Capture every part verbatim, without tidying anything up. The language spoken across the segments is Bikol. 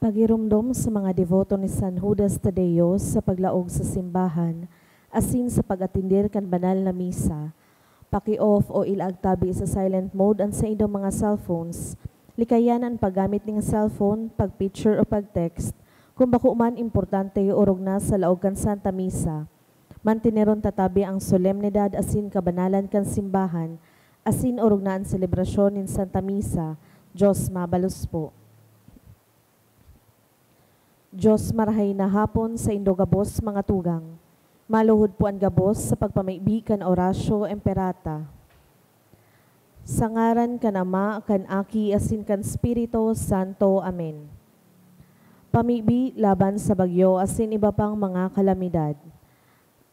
Pagiromdom sa mga deboto ni San Judas Tadeo sa paglaog sa simbahan asin sa pag-atender kan banal na misa. Paki-off o ilaag tabi sa silent mode an saindong mga cellphones. Likayan an paggamit nin cellphone, pag-picture o pag-text, kung bako man importante, orog na sa laog kan Santa Misa. Manteneron ta tabi ang solemnidad asin kabanalan kan simbahan, asin orog na an selebrasyon nin Santa Misa. Diyos mabalos po. Diyos, marahay na hapon saindo gabos, mga tugang. Maluhod po an gabos sa pagpamibi kan Oratio Imperata. Sa ngaran kan Ama, kan Aki, asin kan Espiritu Santo. Amen. Pamibi laban sa bagyo asin iba pang mga kalamidad.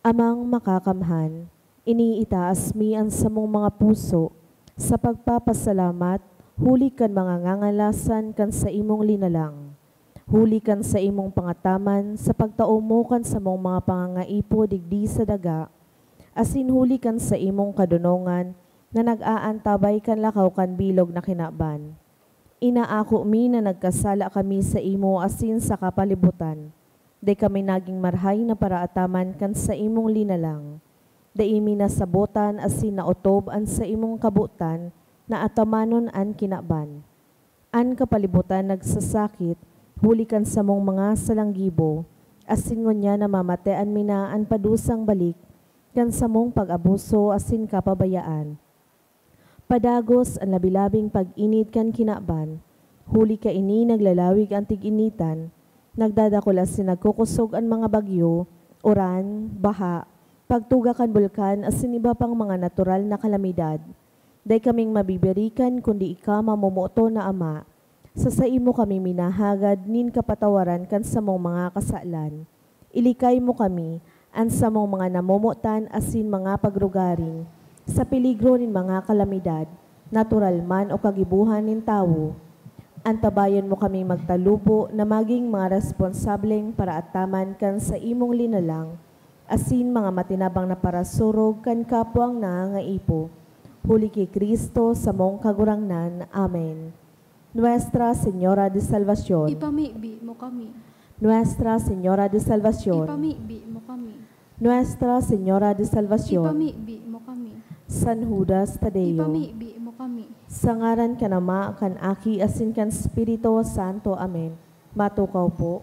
Amang Makakamhan, iniitaas mi an samong mga puso sa pagpapasalamat huli kan mga ngangalasan kan saimong linalang, huli kan saimong pangataman sa pagtao mo kan samong mga pangangaipo digdi sa daga, asin huli kan saimong kadonongan na nag-aantabay kan lakaw kan bilog na kinaban. Inaako mi na nagkasala kami saimo asin sa kapalibutan. Dai kami nagin marahay na paraataman kan saimong linalang. Dai mi nasabotan asin naotob an saimong kabotan na atamanon an kinaban. An kapalibutan nagsasakit huli kan samong mga salanggibo, asin ngunyan namamatean mi na an padusang balik kan samong pag-abuso asin kapabayaan. Padagos an labi-labing pag-init kan kinaban, huli kaini naglalawig an tig-initan, nagdadakul asin nagkukosog an mga bagyo, uran, baha, pagtuga kan bulkan asin iba pang mga natural na kalamidad. Dai kaming mabibirikan kundi ika, mamomoton na Ama. Sa saimo kami minahagad nin kapatawaran kan samong mga kasalan. Ilikay mo kami, an samong mga namomotan asin mga pagrugaring, sa peligro nin mga kalamidad, natural man o kagibohan nin tawo. Antabayan mo kaming magtalubo na magin mga responsableng paraataman kan saimong linalang, asin mga matinabang na parasurog kan kapwang nangangaipo. Huli ki Cristo, samong Kagurangnan. Amen. Nuestra Señora de Salvacion. Ipamibi mo kami. Nuestra Señora de Salvacion. Ipamibi mo kami. Nuestra Señora de Salvacion. Ipamibi mo kami. San Judas Tadeo. Ipamibi mo kami. Sa ngaran kan Ama, kan Aki, asin kan Espiritu Santo. Amen. Matukaw po.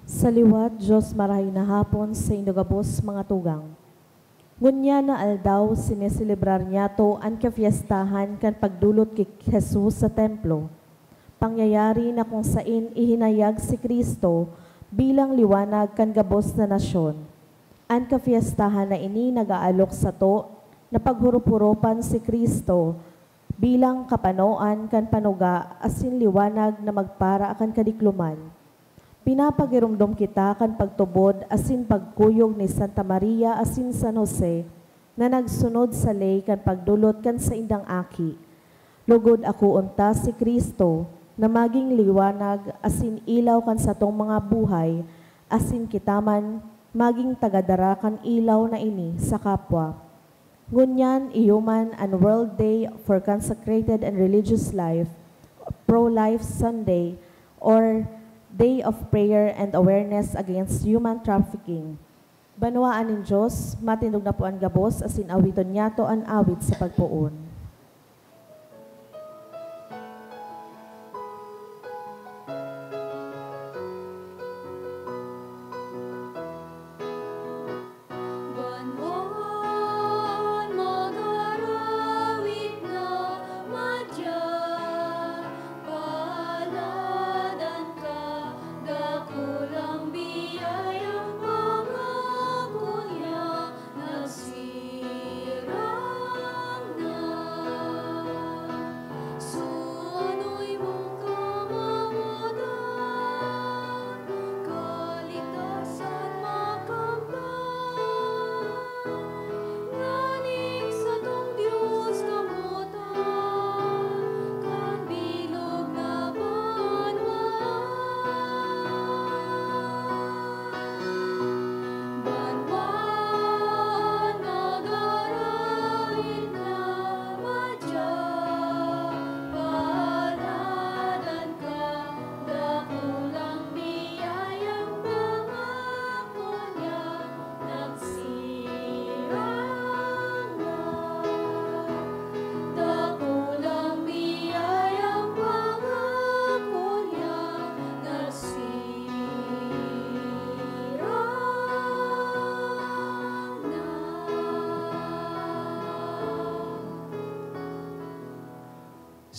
Sa liwat, Diyos, marahay na hapon saindo gabos, mga tugang. Ngunyan na aldaw, sineselebrar niyato an kapyestahan kan pagdolot ki Jesus sa templo, pangyayari na kung sain ihinayag si Cristo bilang liwanag kan gabos na nasyon. An kapyestahan na ini nag-aalok sato na paghurup-hurupan si Cristo bilang kapanoan kan panuga asin liwanag na magpara kan kadikloman. Pinapagiromdom kita kan pagtubod asin pagkuyog ni Santa Maria asin San Jose na nagsunod sa ley kan pagdolot kan saindang aki. Lugod akoon ta si Cristo, na magin liwanag asin ilaw kan satong mga buhay, asin kita man magin tagadara kan ilaw na ini sa kapwa. Ngunyan, iyo man an World Day for Consecrated and Religious Life, Pro-Life Sunday, or Day of Prayer and Awareness Against Human Trafficking. Banwaan nin Dios, matindog na po an gabos, asin awiton niyato an awit sa pagpoon. Banwaan mag-arawit na madya, paladan ka, dakulang biyayang pangako niya, nagsirang na. Sunoy mong kamawatan, kaligtasan makamtan. Nganing satong Dios kamotan, kan bilog na banwaan. Banwaan mag-arawit na madya, paladan ka, dakulang biyayang pangako niya, nagsirang na. Dakulang biyayang pangako niya, nagsirang na.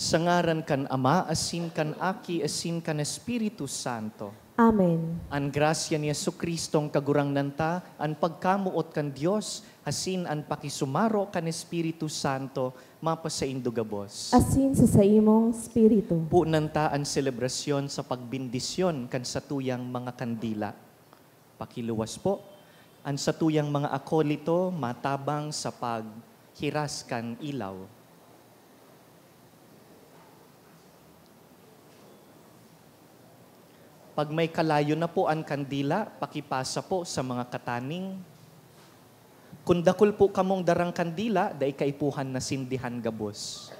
Sa ngaran kan Ama, asin kan Aki, asin kan Espiritu Santo. Amen. An grasya ni Jesu-Cristong Kagurangnan ta, an pagkamoot kan Dios, asin an pakisumaro kan Espiritu Santo, mapasaindo gabos. Asin sa saimong espiritu. Punan ta an selebrasyon sa pagbendisyon kan satuyang mga kandila. Pakiluwas po. An satuyang mga akolito matabang sa paghiras kan ilaw. Pag may kalayo na po an kandila, pakipasa po sa mga kataning. Kun dakul po kamong darang kandila, dai kaipuhan na sindihan gabos.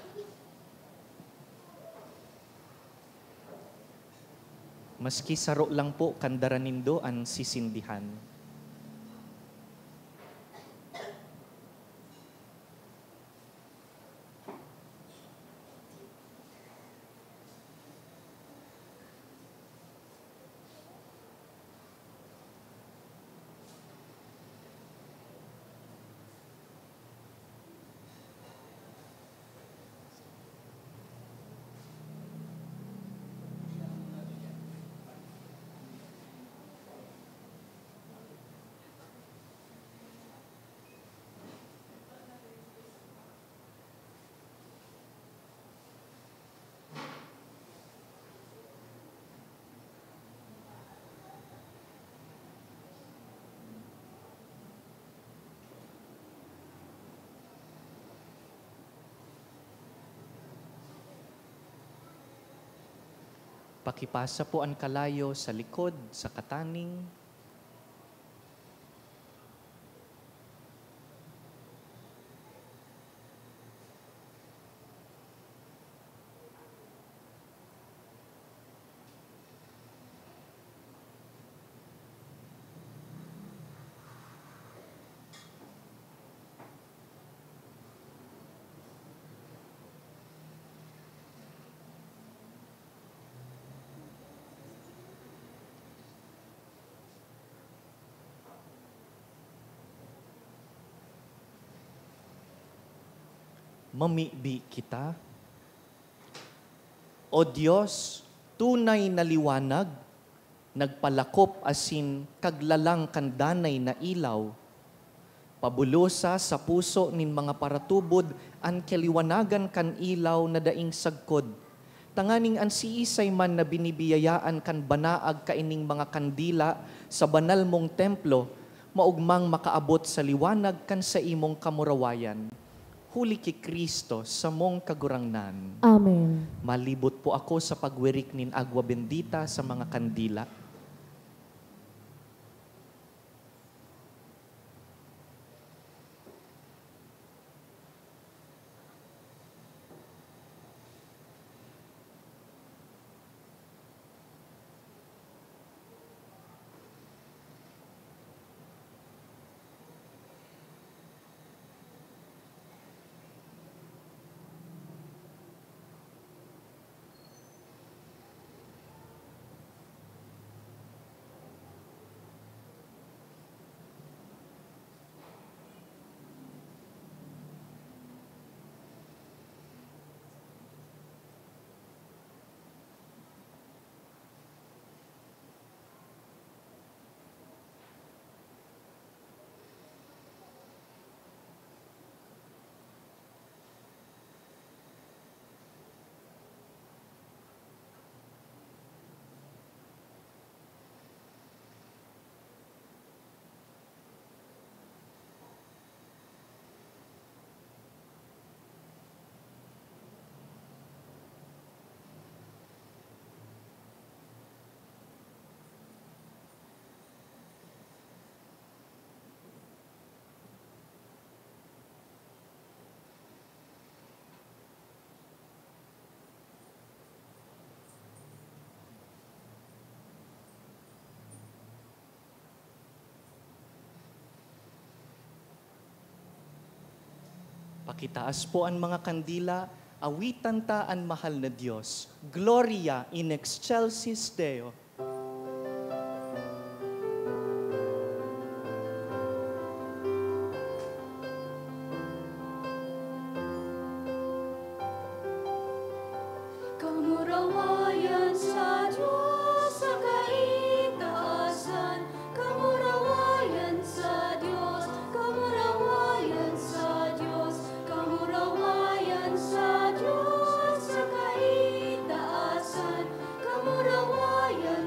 Maski saro lang po kan dara nindo an sisindihan. Pakipasa po an kalayo sa likod, sa kataning. Mamibi kita. O Dios, tunay na liwanag, nagpalakop asin kaglalang kan danay na ilaw. Pabulosa sa puso nin mga paratubod an kaliwanagan kan ilaw na daing sagkod, tanganing an siisay man na binibiyayaan kan banaag kaining mga kandila sa banal mong templo, maogmang makaabot sa liwanag kan saimong kamurawayan, huli ki Cristo samong Kagurangnan. Amen. Malibot po ako sa pagwirik nin agwa bendita sa mga kandila. Pakitaas po an mga kandila, awitan ta an mahal na Dios. Gloria in excelsis Deo. Kamurawayan sa Dios sa kaitaasan. Kamurawayan sa Dios, kamurawayan sa Dios, kamurawayan sa Dios sa kaitaasan. Kamurawayan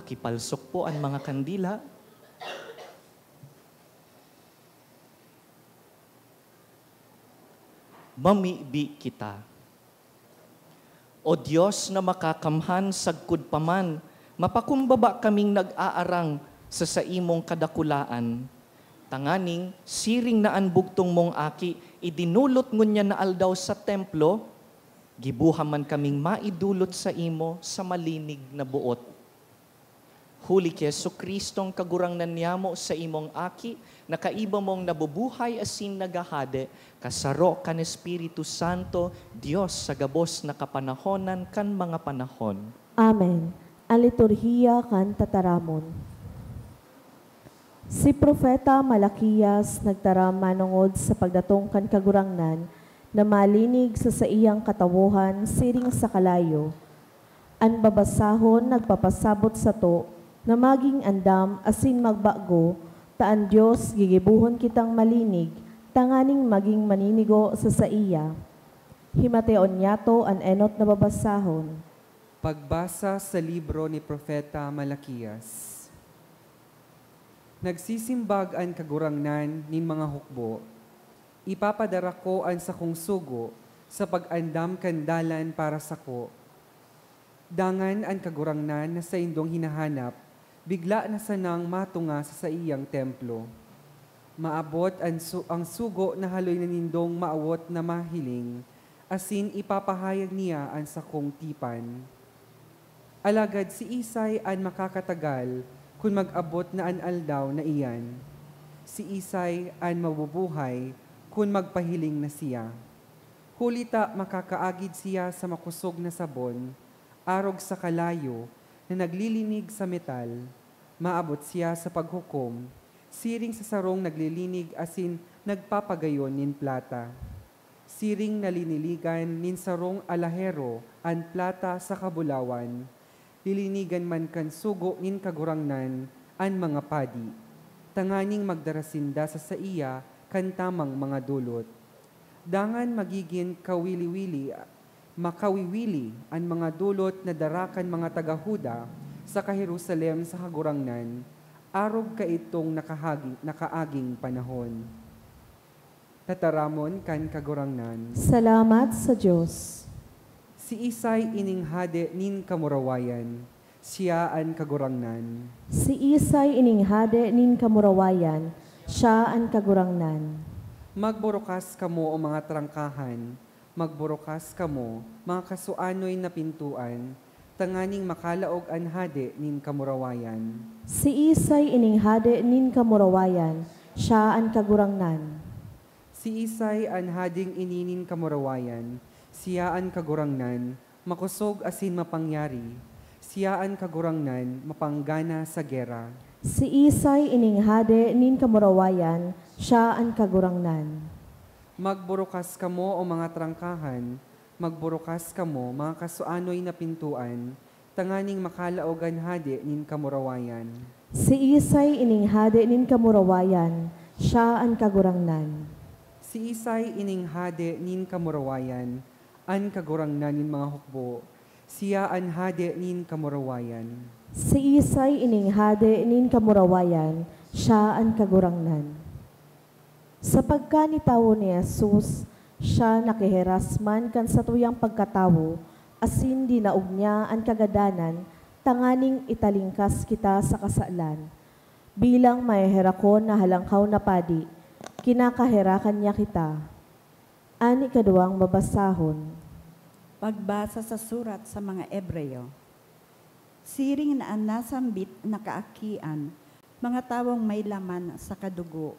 Kipalsok po an mga kandila. Mamibi kita. O Dios na makakamhan, sagkod pa man, mapakumbaba kaming nag-aarang sa saimong kadakulaan, tanganing siring na an bugtong mong Aki idinulot ngunyan na aldaw sa templo, gibuha man kaming maidulot saimo sa malinig na boot. Huli ki Jesu-Cristong Kagurangnan niyamo, saimong Aki, na kaiba mong nabubuhay asin naghahade, kasaro kan Espiritu Santo, Dios sa gabos na kapanahonan kan mga panahon. Amen. An liturhiya kan tataramon. Si Propeta Malaquias nagtaram manongod sa pagdatong kan Kagurangnan na malinig sa saiyang katawohan siring sa kalayo. An babasahon nagpapasabot sato na magin andam asin magbago, ta an Dios gigibohon kitang malinig tanganing magin maninigo sa saiya. Himateon niyato an enot na babasahon. Pagbasa sa libro ni Propeta Malaquias. Nagsisimbag an Kagurangnan nin mga hukbo, "Ipapadara ko an sakong sugo sa pag-andam kan dalan para sako." Dangan an Kagurangnan na saindong hinahanap, bigla na sanang matunga sa saiyang templo. Maabot an su-, ang sugo na haloy na nindong maawot na mahiling, asin ipapahayag niya an sakong tipan. Alagad siisay an makakatagal kun mag-abot na an aldaw na iyan? Siisay an mabubuhay kun magpahiling na siya? Huli ta makakaagid siya sa makosog na sabon, arog sa kalayo na naglilinig sa metal. Maabot siya sa paghukom, siring sa sarong naglilinig asin nagpapagayon nin plata. Siring na liniligan nin sarong alahero an plata sa kabulawan, lilinigan man kan sugo nin Kagurangnan an mga padi, tanganing magdara sinda sa saiya kan tamang mga dolot. Dangan magigin kawili-wili, makawiwili an mga dolot na dara kan mga taga Juda saka Jerusalem sa Kagurangnan, arog kaidtong nakahagi-, nakaaging panahon. Tataramon kan Kagurangnan. Salamat sa Dios. Siisay ining hade nin kamurawayan? Siya an Kagurangnan. Siisay ining hade nin kamurawayan? Siya an Kagurangnan. Magburukas kamo, o mga trangkahan, magburukas kamo, mga kasuanoy na pintoan, tanganing makalaog an hade nin kamurawayan. Siisay ining hade nin kamurawayan? Siya an Kagurangnan. Siisay an hading ini nin kamurawayan? Siya an Kagurangnan, makosog asin mapangyari. Siya an Kagurangnan, mapanggana sa gera. Siisay ining hade nin kamurawayan? Siya an Kagurangnan. Magburukas kamo, o mga trangkahan, magburukas kamo, mga kasuanoy na pintoan, tanganing makalaog an hade nin kamurawayan. Siisay ining hade nin kamurawayan? Siya an Kagurangnan. Siisay ining hade nin kamurawayan? An Kagurangnan nin mga hukbo. Siya an hade nin kamurawayan. Siisay ining hade nin kamurawayan? Siya an Kagurangnan. Sa pagkanitawo ni Jesus, siya nakihiras man kan satuyang pagkatawo, asin dinaog niya an kagadanan tanganing italingkas kita sa kasalan. Bilang maheherakon na Halangkaw na Padi, kinakaherakan niya kita. An ikaduwang babasahon. Pagbasa sa surat sa mga Ebreo. Siring na an nasambit na kaakian, mga tawong may laman saka dugo,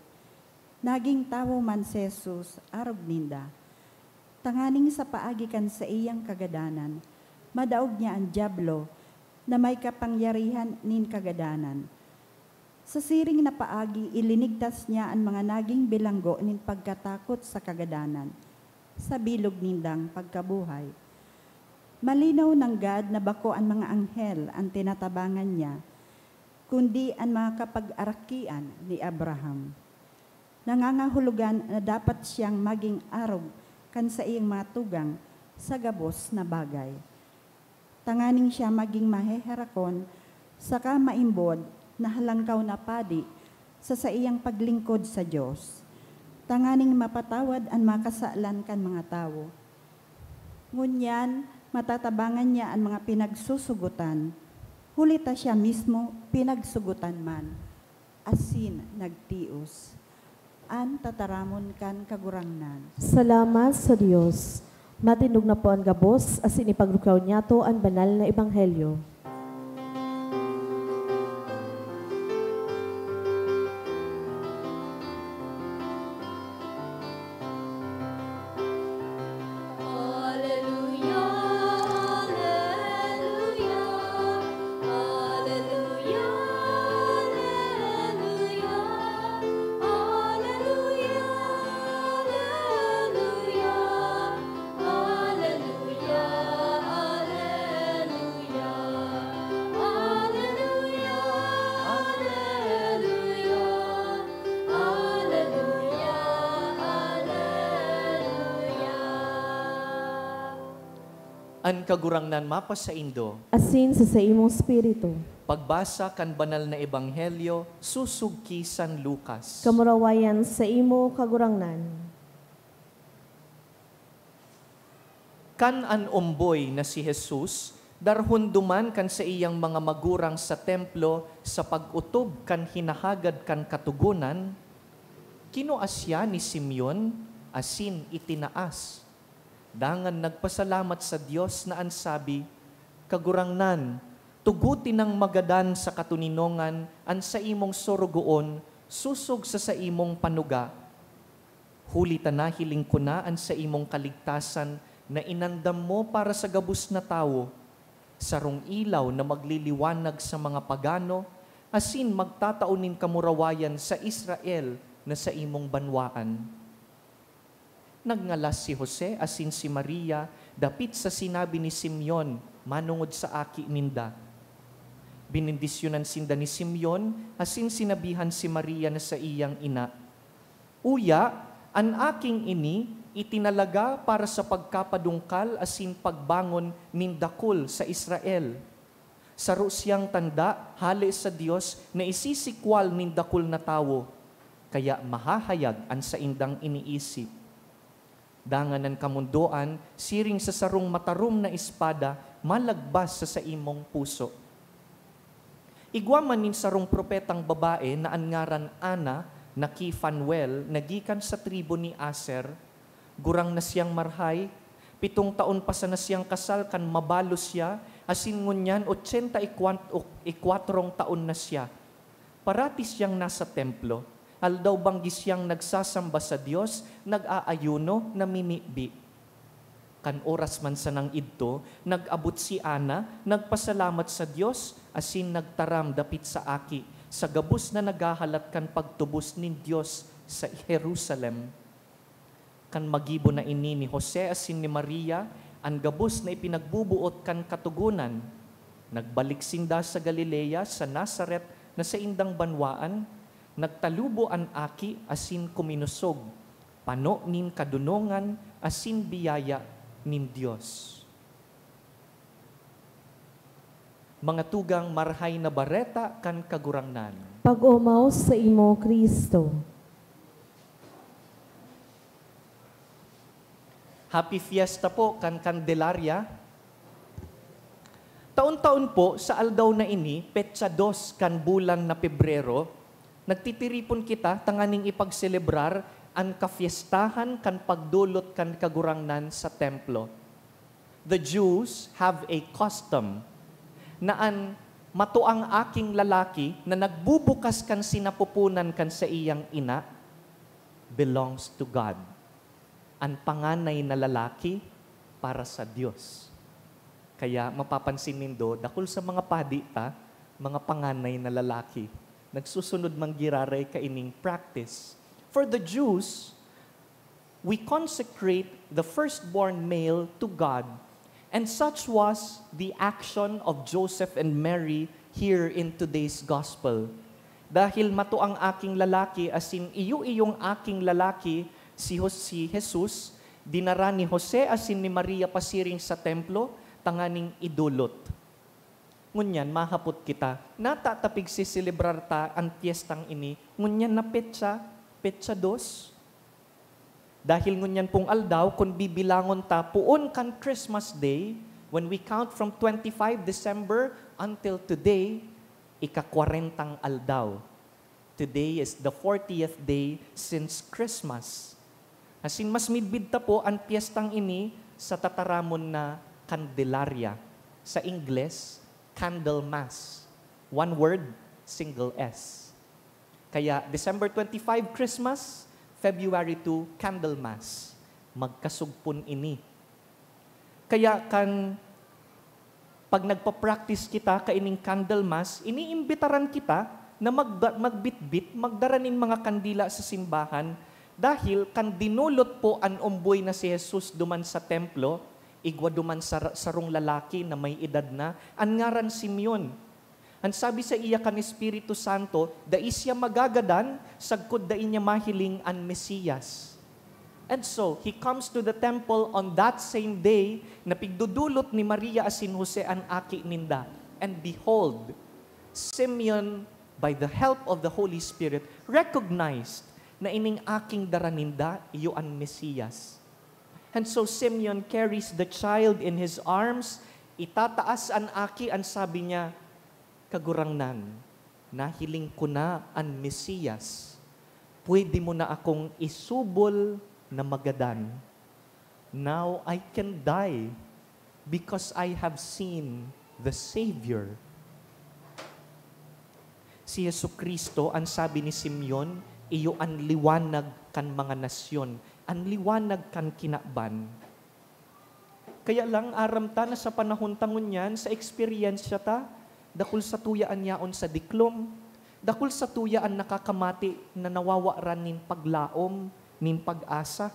nagin tawo man si Jesus arog ninda, tanganing sa paagi kan saiyang kagadanan, madaog niya an Diablo na may kapangyarihan nin kagadanan. Sa siring na paagi, ilinigtas niya an mga naging bilanggo nin pagkatakot sa kagadanan, sa bilog nindang pagkabuhay. Malinaw nanggad na bako an mga anghel an tinatabangan niya, kundi an mga kapag-arakian ni Abraham. Nangangahulugan na dapat siyang maging arog kan saiyang mga tugang sa gabos na bagay, tanganing siya magin maheherakon saka maimbod na halangkaw na padi sa saiyang paglingkod sa Dios, tanganing mapatawad an mga kasalan kan mga tawo. Ngunyan, matatabangan niya an mga pinagsusugotan, huli ta siya mismo pinagsugotan man, asin nagtios. An tataramon kan Kagurangnan. Salamat sa Dios. Matindog na po an gabos, asin ipagrukaw niyato an banal na ebanghelyo. Aleluya, aleluya, aleluya, aleluya, aleluya, aleluya, aleluya, aleluya, aleluya, aleluya, aleluya, aleluya. An Kagurangnan mapasaindo. Asin sa saimong espiritu. Pagbasa kan Banal na Ebanghelyo sosog ki San Lucas. Kamurawayan saimo, Kagurangnan. Kan an omboy na si Jesus darhon duman kan saiyang mga magurang sa Templo sa pag-otob kan hinahagad kan Katogonan, kinua siya ni Simeon asin itinaas. Dangan nagpasalamat sa Dios na an sabi, "Kagurangnan, tugote nang magadan sa katoninongan an saimong sorogoon sosog sa saimong panuga. Huli ta nahiling ko na an saimong kaligtasan na inandam mo para sa gabos na tawo, sarong ilaw na magliliwanag sa mga pagano, asin magtatao nin kamurawayan sa Israel na saimong banwaan." Nagngalas si Jose asin si Maria dapit sa sinabi ni Simeon manongod sa aki ninda. Benendisyonan sinda ni Simeon asin sinabihan si Maria na saiyang ina, "Uya, an aking ini itinalaga para sa pagkapadungkal asin pagbangon nin dakul sa Israel. Saro siyang tanda hale sa Dios na isisikwal nin dakul na tawo, kaya mahahayag an saindang iniisip." Dangan an kamondoan, siring sa sarong matarom na espada, malagbas sa saimong puso. Igwa man nin sarong propetang babae na an ngaran Ana, na ki Fanuel, na gikan sa tribu ni Aser. Gurang na siyang marhay, pitong taon pa sana siyang kasal kan mabalos siya, asin ngunyan otsenta y kwatro taon na siya. Parati siyang nasa templo. Aldaw-banggi siyang nagsasamba sa Dios, nag-aayuno, namimibi. Kan oras man sanang idto, nag-abot si Ana, nagpasalamat sa Dios, asin nagtaram dapit sa aki, sa gabos na naghahalat kan pagtubos nin Dios sa Jerusalem. Kan magibo na ini ni Jose asin ni Maria, an gabos na ipinagboboot kan Katogonan, nagbalik sinda sa Galilea, sa Nazaret na saindang banwaan. Nagtalubo an aki asin kuminosog, pano nin kadonongan asin biyaya nin Dios. Mga tugang, Marahay na Bareta kan Kagurangnan. Pag-omaw saimo, Cristo. Happy Fiesta po kan Candelaria. Taon-taon po, sa aldaw na ini, petsa dos kan bulan na Pebrero, nagtitiripon kita tanganing ipagselebrar an kafiestahan kan pagdolot kan Kagurangnan sa templo. The Jews have a custom na an matuang aking lalaki na nagbubukas kan sinapupunan kan saiyang ina belongs to God. An panganay na lalaki para sa Dios. Kaya mapapansin nindo, dakul sa mga padi ta, mga panganay na lalaki. Nagsusunod man giraray kaining practice. For the Jews, we consecrate the firstborn male to God, and such was the action of Joseph and Mary here in today's gospel. Dahil matuang aking lalaki asin iyo-iyong aking lalaki, si Jos-, si Jesus, dinara ni Jose asin ni Maria pasiring sa templo tanganing idolot. Ngunyan, mahapot kita, nata ta pigseselebrar ta an pyestang ini ngunyan na petsa, petsa dos? Dahil ngunyan pong aldaw, kun bibilangon ta poon kan Christmas Day, when we count from twenty-five December until today, ika-kwarentang aldaw. Today is the fortieth day since Christmas. Asin mas midbid ta po an pyestang ini sa tataramon na Candelaria, sa Ingles, Candlemas. One word, single S. Kaya December twenty-five, Christmas, February two, Candlemas. Magkasugpon ini. Kaya kan pag nagpa-practice kita kaining Candlemas, iniimbitaran kita na magda-, magbitbit, magdara nin mga kandila sa simbahan, dahil kan dinulot po an omboy na si Jesus duman sa templo, igwa duman sa sarong lalaki na may edad na, an ngaran Simeon. An sabi saiya kan Espiritu Santo, dai siya magagadan sagkod dai niya mahiling an Mesiyas. And so, he comes to the temple on that same day na pigdudulot ni Maria asin Jose an aki ninda. And behold, Simeon, by the help of the Holy Spirit, recognized na ining aking dara ninda iyo an Mesiyas. And so Simeon carries the child in his arms, itataas an aki, an sabi niya, "Kagurangnan, nahiling ko na an Mesiyas. Pwede mo na akong isubol na magadan. Now I can die because I have seen the Savior." Si Jesu-Cristo, an sabi ni Simeon, iyo an liwanag kan mga nasyon, an liwanag kan kinaban. Kaya lang, aram ta na sa panahon ta ngunyan, sa eksperyensya ta, dakul sa tuya an yaon sa diklom, dakul sa tuya an nakakamati na nawawaran nin paglaom, nin pag-asa.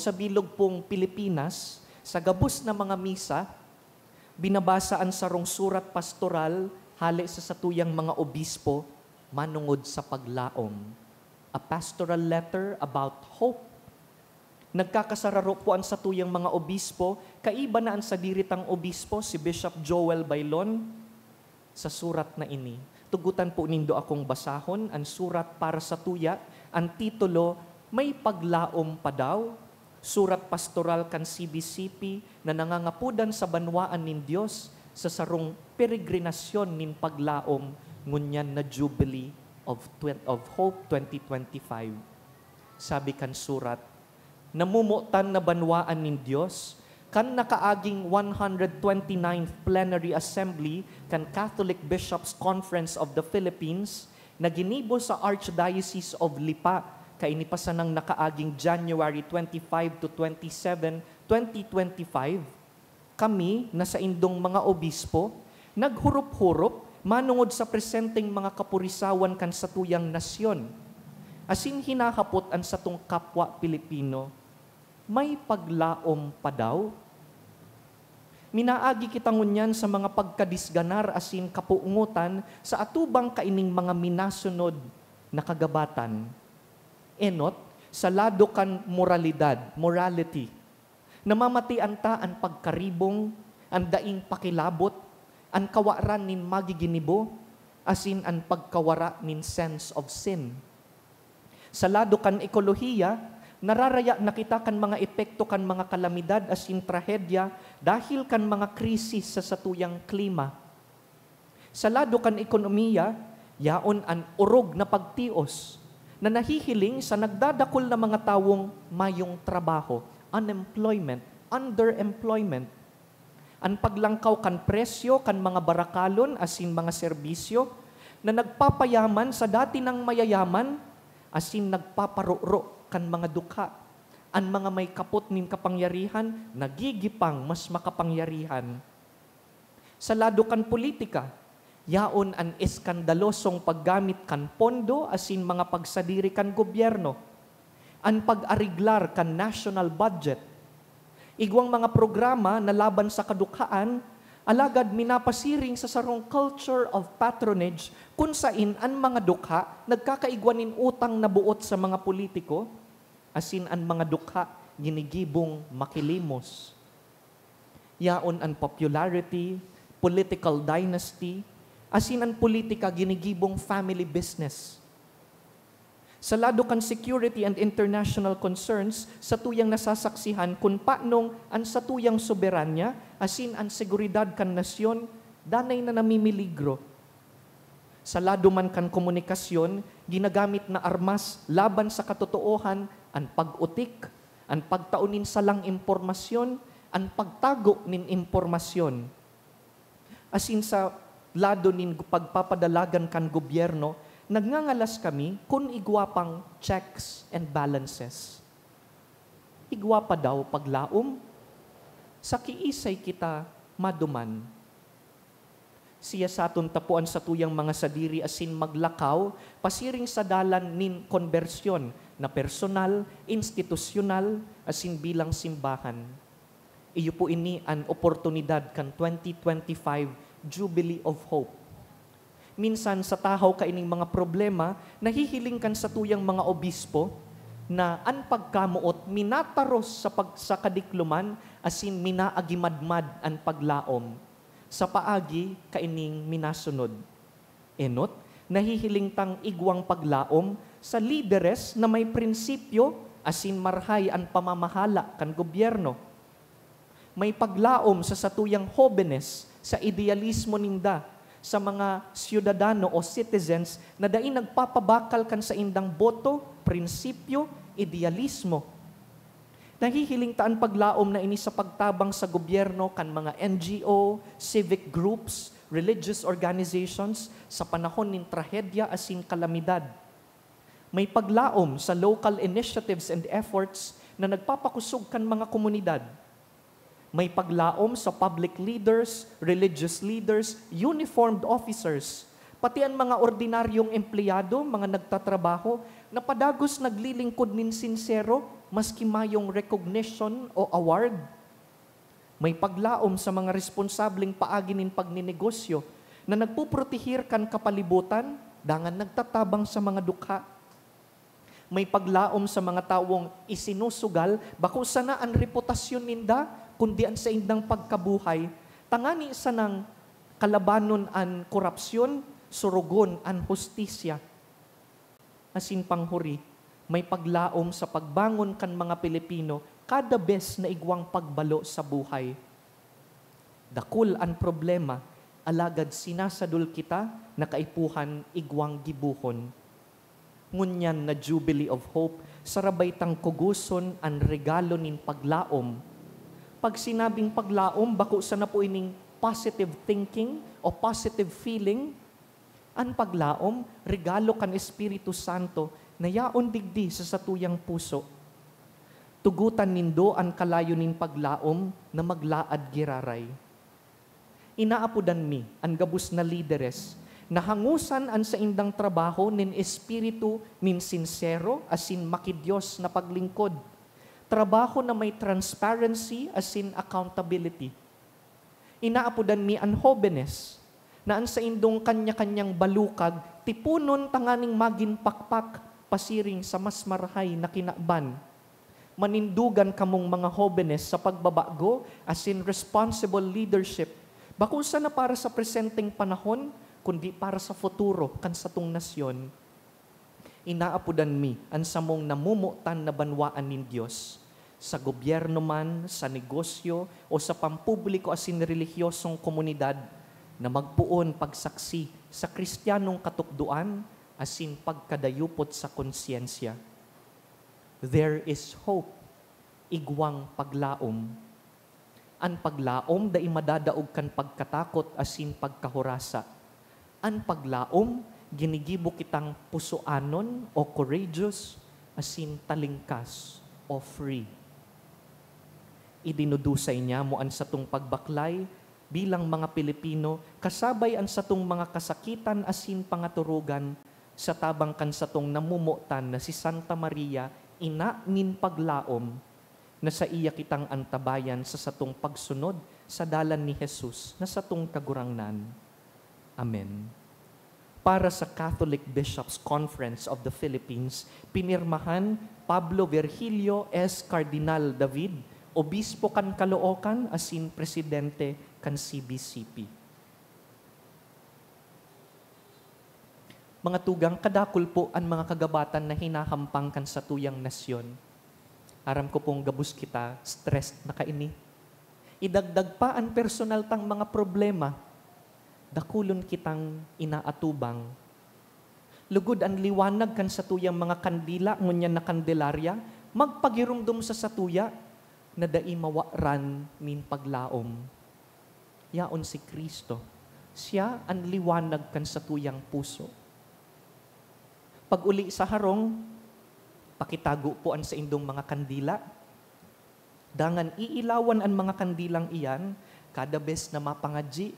Sa bilog pong Pilipinas, sa gabos na mga misa, binabasa an sarong surat pastoral hale sa satuyang mga obispo manongod sa paglaom. A pastoral letter about hope. Nagkakasararo po an satuyang mga obispo, kaiba na an sadiri tang obispo, si Bishop Joel Bailon, sa surat na ini. Tugotan po nindo akong basahon an surat para sa tuya, an titulo, May Paglaom Pa Daw? Surat pastoral kan C B C P na nangangapodan sa banwaan nin Dios sa sarong peregrinasyon nin paglaom ngunyan na Jubilee of twen-, of Hope twenty twenty-five. Sabi kan surat, "Namomotan na banwaan nin Dios, kan nakaaging one hundred twenty-ninth Plenary Assembly kan Catholic Bishops' Conference of the Philippines na ginibo sa Archdiocese of Lipa, kaini pa sanang nakaaging January twenty-five to twenty-seven, twenty twenty-five, kami na saindong mga obispo, naghurop-hurop manongod sa presenteng mga kapurisawan kan satuyang nasyon, asin hinahapot an satong kapwa Pilipino, 'May paglaom pa daw?' Minaagi kita ngunyan sa mga pagkadisganar asin kapoongotan sa atubang kaining mga minasunod na kagabatan. Enot, sa lado kan moralidad, morality, namamatian ta an pagkaribong, an daing pakilabot, an kawaran nin magiginibo, asin an pagkawara nin sense of sin. Sa lado kan ekolohiya, nararaya na kita kan mga epekto kan mga kalamidad asin trahedya dahil kan mga krisis sa satuyang klima. Sa lado kan ekonomiya, yaon an orog na pagtios na nahihiling sa nagdadakul na mga tawong mayong trabaho, unemployment, underemployment. An paglangkaw kan presyo kan mga barakalon asin mga serbisyo na nagpapayaman sa dati nang mayayaman asin nagpaparoro kan mga dukha. An mga may kapot nin kapangyarihan nagigipang mas makapangyarihan. Sa lado kan politika, yaon an eskandalosong paggamit kan pondo asin mga pagsadiri kan gobyerno, an pag-ariglar kan national budget, igwang mga programa na laban sa kadukhaan, alagad minapasiring sa sarong culture of patronage kun sain an mga dukha nagkakaigwa nin utang na boot sa mga politiko, asin an mga dukha ginigibong makilimos. Yaon an popularity, political dynasty, asin an politika ginigibong family business. Sa lado kan security and international concerns, satuyang nasasaksihan kun paanong an satuyang soberanya asin an seguridad kan nasyon danay na namimiligro. Sa lado man kan komunikasyon, ginagamit na armas laban sa katotoohan an pag-utik, an pagtao nin salang impormasyon, an pagtago nin impormasyon. Asin sa lado nin pagpapadalagan kan gobyerno, nagngangalas kami kun igwa pang checks and balances. Igwa pa daw paglaom? Sa kiisay kita maduman? Siyasaton ta po an satuyang mga sadiri asin maglakaw pasiring sa dalan nin konbersyon na personal, institusyonal, asin bilang simbahan. Iyo po ini an oportunidad kan twenty twenty-five Jubilee of Hope. Minsan, sa tahaw kaining mga problema, nahihiling kan satuyang mga obispo na an pagkamoot minataros sa pag-, sa kadikloman asin minaagimadmad an paglaom. Sa paagi kaining minasunod. Enot, nahihiling tang igwang paglaom sa lideres na may prinsipyo asin marhay an pamamahala kan gobyerno. May paglaom sa satuyang hobenes sa idealismo ninda, sa mga siyudadano o citizens na dai nagpapabakal kan saindang boto, prinsipyo, idealismo. Nahihiling ta an paglaom na ini sa pagtabang sa gobyerno kan mga N G O, civic groups, religious organizations sa panahon nin trahedya asin kalamidad. May paglaom sa local initiatives and efforts na nagpapakosog kan mga komunidad. May paglaom sa public leaders, religious leaders, uniformed officers, pati an mga ordinaryong empleyado, mga nagtatrabaho, na padagos naglilingkod nin sinsero, maski mayong recognition o award. May paglaom sa mga responsableng paagi nin pagninegosyo na nagpuprotehir kan kapalibutan, dangan nagtatabang sa mga dukha. May paglaom sa mga tawong isinusugal, bako sana an reputasyon ninda, kundi an saindang pagkabuhay, tangani sanang kalabanon an korapsyon, surugon an hustisya. Asin panghuri, may paglaom sa pagbangon kan mga Pilipino kada bes na igwang pagbalo sa buhay. Dakul an problema, alagad sinasadol kita na kaipuhan igwang gibohon. Ngunyan na Jubilee of Hope, sarabay tang kugoson an regalo nin paglaom. Pag sinabing paglaom, bako sana po ining positive thinking o positive feeling. An paglaom, regalo kan Espiritu Santo na yaon digdi sa satuyang puso. Tugotan nindo an kalayo nin paglaom na maglaad giraray. Inaapodan mi an gabos na lideres na hangosan an saindang trabaho nin espiritu nin sinsero asin makidios na paglingkod, trabaho na may transparency asin accountability. Inaapodan mi an hobenes na an saindong kanya-kanyang balukag tiponon tanganing magin pakpak pasiring sa mas marahay na kinaban. Manindogan kamong mga hobenes sa pagbabago asin responsible leadership, bako sana para sa presenteng panahon, kundi para sa futuro kan satong nasyon. Inaapodan mi an samong namomotan na banwaan nin Dios, sa gobyerno man, sa negosyo, o sa pampubliko asin relihiyosong komunidad, na magpoon pagsaksi sa Kristiyanong katukdoan asin pagkadayupot sa konsyensya. There is hope, igwang paglaom. An paglaom dai madadaog kan pagkatakot asin pagkahurasa. An paglaom, ginigibo kitang pusoanon o courageous, asin talingkas o free. Idinudusay niamo an satong pagbaklay bilang mga Pilipino, kasabay an satong mga kasakitan asin pangaturugan, sa tabang kan satong namomotan na si Santa Maria, ina nin paglaom, na saiya kitang antabayan sa satong pagsunod sa dalan ni Jesus na satong Kagurangnan. Amen. Para sa Catholic Bishops' Conference of the Philippines, pinirmahan Pablo Virgilio S. Cardinal David, Obispo kan Caloocan asin Presidente kan C B C P. Mga tugang, kadakul po an mga kagabatan na hinahampang kan satuyang nasyon. Aram ko pong gabos kita stressed na kaini. Idagdag pa an personal tang mga problema, dakulon kitang inaatubang. Lugod an liwanag kan satuyang mga kandila ngunyan na kandelarya magpagiromdom sa satuya na dai mawaran nin paglaom. Yaon si Cristo. Siya an liwanag kan satuyang puso. Pag-uli sa harong, pakitago po an saindong mga kandila. Dangan iilawan an mga kandilang iyan kada bes na mapangadyi.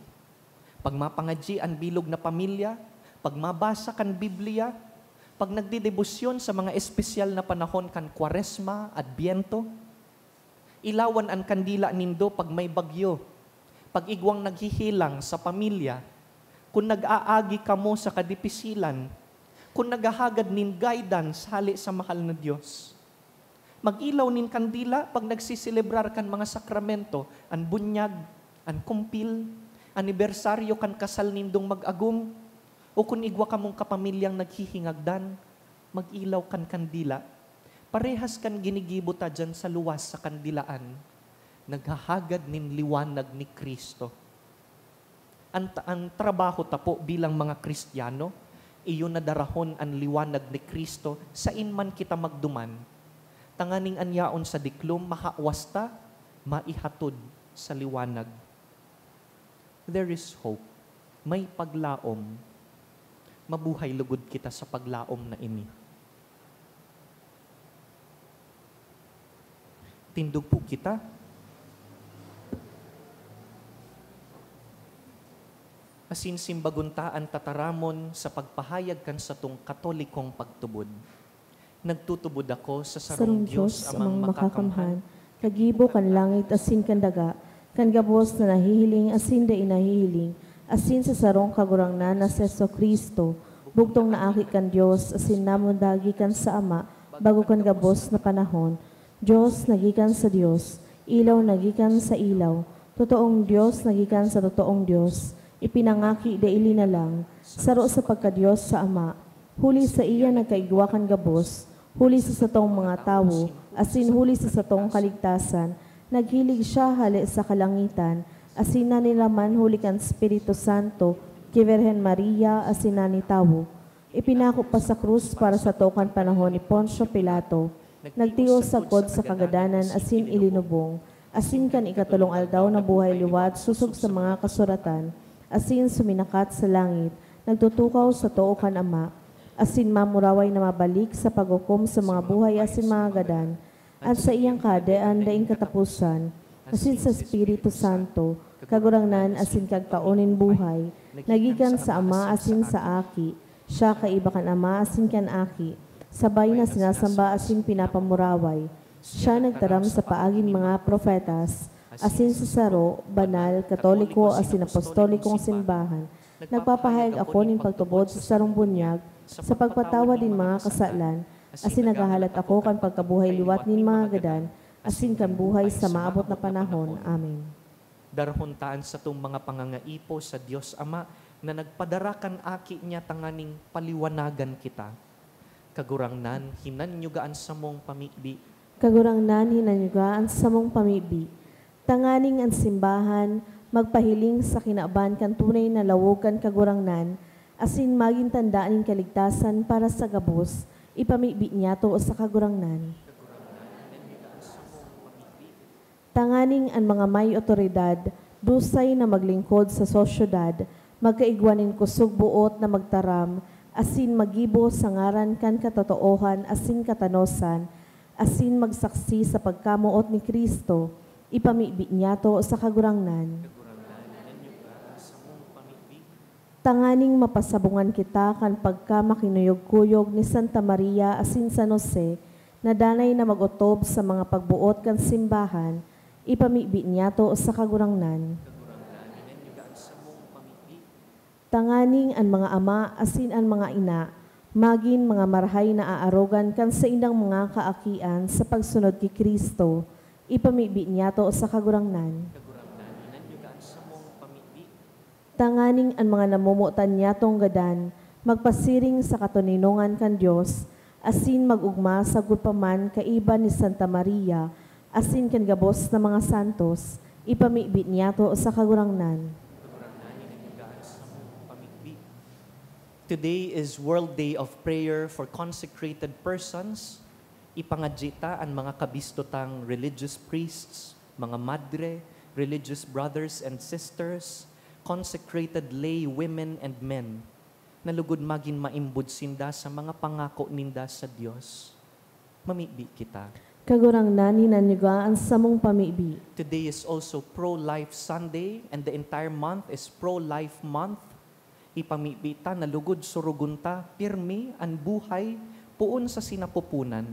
Pag mapangadyi an bilog na pamilya, pag mabasa kan Biblia, pag nagdedebosyon sa mga espesyal na panahon kan Kwaresma, Adbyento, ilawan an kandila nindo pag may bagyo, pag igwang naghihilang sa pamilya, kun nag-aagi kamo sa kadipisilan, kun naghahagad nin guidance hale sa mahal na Dios. Mag-ilaw nin kandila pag nagseselebrar kan mga sakramento, an bunyag, an kumpil, anibersaryo kan kasal nindong mag-agom, o kun igwa kamong kapamilyang naghihingagdan, mag-ilaw kan kandila. Parehas kan ginigibo ta diyan sa luwas sa kandilaan, naghahagad nin liwanag ni Cristo. An, an trabaho ta po bilang mga Kristiyano, iyo na darahon an liwanag ni Cristo sain man kita magduman, tanganing an yaon sa diklom mahawas ta, maihatod sa liwanag. There is hope. May paglaom. Mabuhay lugod kita sa paglaom na ini. Tindog po kita. Asin simbagon ta an tataramon sa pagpahayag kan satong Katolikong pagtubod. Nagtutubod ako sa sarong Dios, Amang Makakamhan, kagibo kan langit asin kan daga, kan gabos na nahihiling asin dai nahihiling, asin sa sarong Kagurangnan na si Jesu-Cristo, bugtong na Aki kan Dios asin namundag gikan sa Ama bago kan gabos na panahon. Dios na gikan sa Dios, ilaw na gikan sa ilaw, totoong Dios na gikan sa totoong Dios, ipinangaki dai linalang, saro sa pagka-Dios sa Ama. Huli saiya nagkaigwa kan gabos, huli sa satong mga tawo, asin huli sa satong kaligtasan, naghilig siya hale sa kalangitan, asin naniraman huli kan Espiritu Santo, ki Birhen Maria, asin nanitawo. Ipinako pa sa krus para sato kan panahon ni Poncio Pilato. Nagtios sagkod sa kagadanan asin ilinubong, asin kan ikatolong aldaw nabuhay liwat sosog sa mga kasuratan, asin suminakat sa langit, nagtutukaw sa too kan Ama, asin mamuraway na mabalik sa paghukom sa mga buhay asin mga gadan. An saiyang Kahadean daing kataposan, asin sa Espiritu Santo, Kagurangnan asin Kagtao nin buhay, na gikan sa Ama asin sa Aki, siya kaiba kan Ama asin kan Aki, sabay na sinasamba asin pinapamuraway. Siya nagtaram sa paaging mga propetas, asin sa saro, banal, katoliko asin apostolikong simbahan, nagpapahayag ako nin pagtubod sa sarong bunyag, sa pagpatawad nin mga kasalan, asin naghahalat ako kan pagkabuhay liwat nin mga gadan, asin kan buhay sa maabot na panahon. Amen. Darahon ta an satong mga pangangaipo sa Dios Ama na nagpadara kan Aki niya tanganing paliwanagan kita. Kagurangnan, hinanyuga an samong pamibi. Kagurangnan, hinanyuga an samong pamibi. Tanganing an simbahan magpahiling sa kinaban kan tunay na lawog kan Kagurangnan, asin magin tanda nin kaligtasan para sa gabos, ipamibi niyato sa Kagurangnan. Tanganing an mga may awtoridad, dusay na maglingkod sa sosyedad, magkaigwa nin kusog boot na magtaram asin maggibo sa ngaran kan katotoohan asin katanosan, asin magsaksi sa pagkamoot ni Cristo, ipamibi niyato sa Kagurangnan. Tanganing mapasabungan kita kan pagkamakinuyog-kuyog ni Santa Maria asin San Jose, na danay na mag-otob sa mga pagboot kan simbahan, ipamibi niyato sa Kagurangnan. Tanganing an mga ama asin an mga ina magin mga marahay na aarogan kan saindang mga kaakian sa pagsunod ki Cristo, ipamibi niyato sa Kagurangnan. Tanganing an mga namomotan niyatong gadan Magpasiring sa katoninongan kan Dios, asin mag-ogma sagkod pa man kaiba ni Santa Maria asin kan gabos na mga santos, ipamibi niyato sa Kagurangnan. Kagurangnan, inindigaan sa mong pamigbi. Today is World Day of Prayer for Consecrated Persons. Ipangadyi ta an mga kabisto tang religious priests, mga madre, religious brothers and sisters, consecrated lay women and men, na lugod magin maimbod sinda sa mga pangako ninda sa Dios. Mamibi kita. Kagurangnan, hinanyuga an samong pamibi. Today is also Pro-Life Sunday, and the entire month is Pro-Life Month. Ipamibi ta na lugod surugon ta pirmi an buhay poon sa sinapoponan.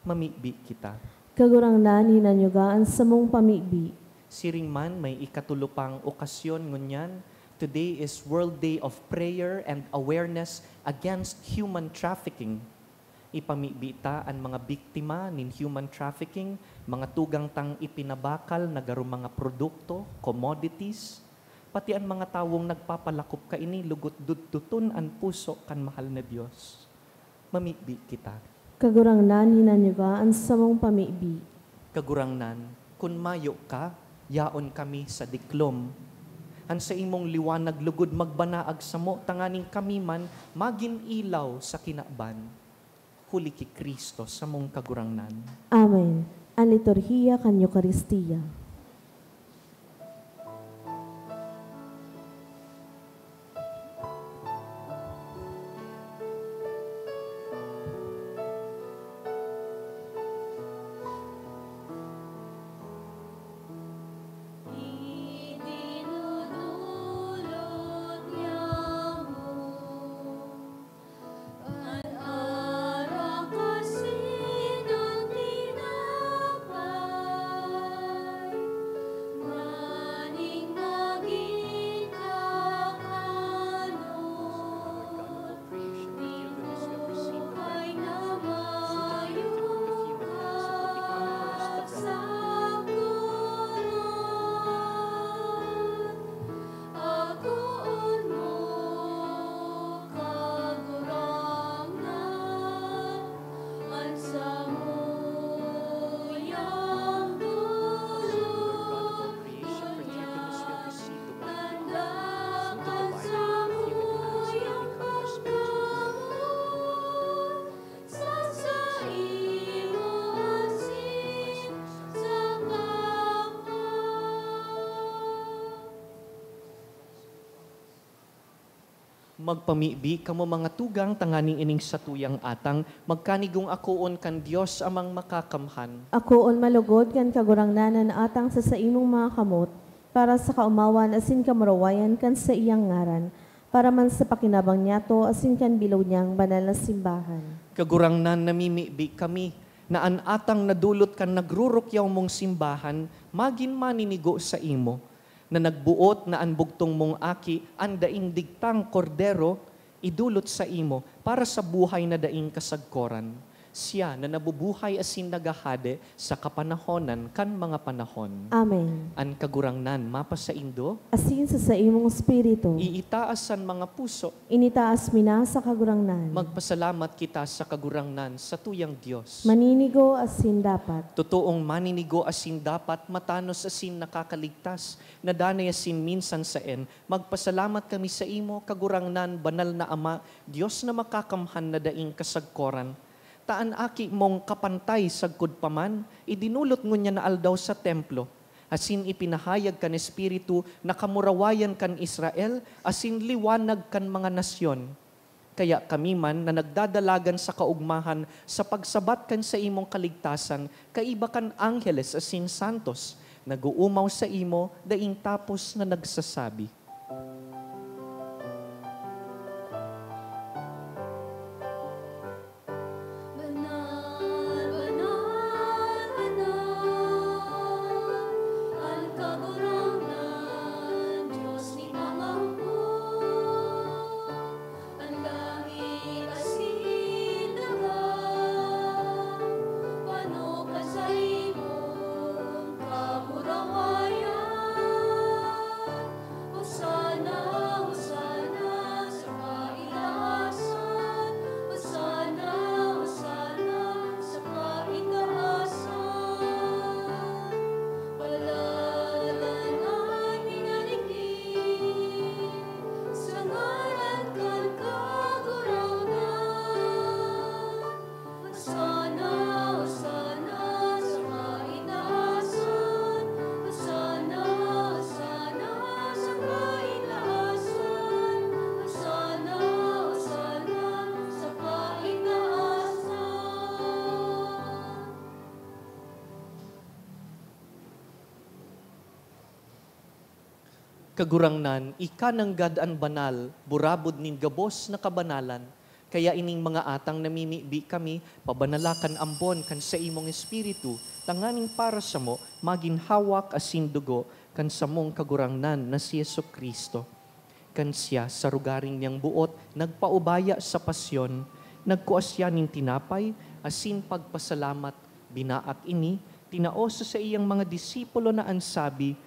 Mamibi kita. Kagurangnan, hinanyuga an samong pamibi. Siring man, may ikatulo pang okasyon ngunyan. Today is World Day of Prayer and Awareness Against Human Trafficking. Ipamibi ta an mga biktima nin human trafficking, mga tugang tang ipinabakal na garo mga produkto, commodities, pati an mga tawong nagpapalakop kaini lugod dudtoton an puso kan mahal na Dios. Mamibi kita. Kagurangnan, hinanyuga an samong pamibi. Kagurangnan, kun mayo ka, yaon kami sa diklom. An saimong liwanag lugod magbanaag samo tanganing kami man magin ilaw sa kinaban. Huli ki Cristo, samong Kagurangnan. Amen. An liturhiya kan Eukaristia. Akoon mo, Kagurangnan, an samuyang dolon, ngunyan tanda kan samuyang pagkamoot. Sa saimo asin sa kapwa. Magpamibi kamo, mga tugang, tanganing ining satuyang atang magkanigong akoon kan Dios Amang Makakamhan. Akoon malugod kan Kagurangnan an atang sa saimong mga kamot, para sa kaomawan asin kamurawayan kan saiyang ngaran, para man sa pakinabang niyato asin kan bilog niyang banal na simbahan. Kagurangnan, namimibi kami na an atang na dulot kan nagrurukyaw mong simbahan magin maninigo saimo, na nagboot na an bugtong mong Aki, an daing digtang Kordero, idulot saimo para sa buhay na daing kasagkoran. Siya na nabubuhay asin naghahade sa kapanahonan kan mga panahon. Amen. An Kagurangnan mapasaindo. Asin sa saimong espiritu. Iitaas an mga puso. Initaas mi na sa Kagurangnan. Magpasalamat kita sa Kagurangnan, satuyang Dios. Maninigo asin dapat. Totoong maninigo asin dapat, matanos asin nakakaligtas, na danay asin minsan saen, magpasalamat kami saimo, Kagurangnan, banal na Ama, Dios na makakamhan na daing kasagkoran. Ta an Aki mong kapantay sagkod pa man, idinulot ngunyan na aldaw sa templo, asin ipinahayag kan Espiritu na kamurawayan kan Israel asin liwanag kan mga nasyon. Kaya kami man na nagdadalagan sa kaogmahan sa pagsabat kan saimong kaligtasan, kaiba kan angheles asin santos, nag-oomaw saimo daing tapos na nagsasabi, Banal, banal, banal, an Kagurangnan, Dios nin mga hukbo. An langit asin daga, pano kan saimong kamurawayan. Kagurangnan, ika nanggad an banal, burabod nin gabos na kabanalan. Kaya ining mga atang namimibi kami, pabanala kan ambon kan saimong Espiritu, tanganing para samo magin hawak asin dugo kan samong Kagurangnan na si Jesu-Cristo. Kan siya, sa rogaring niyang boot, nagpaubaya sa pasyon, nagkua siya nin tinapay asin pagpasalamat, binaak ini, tinao sa saiyang mga disipulo na an sabi,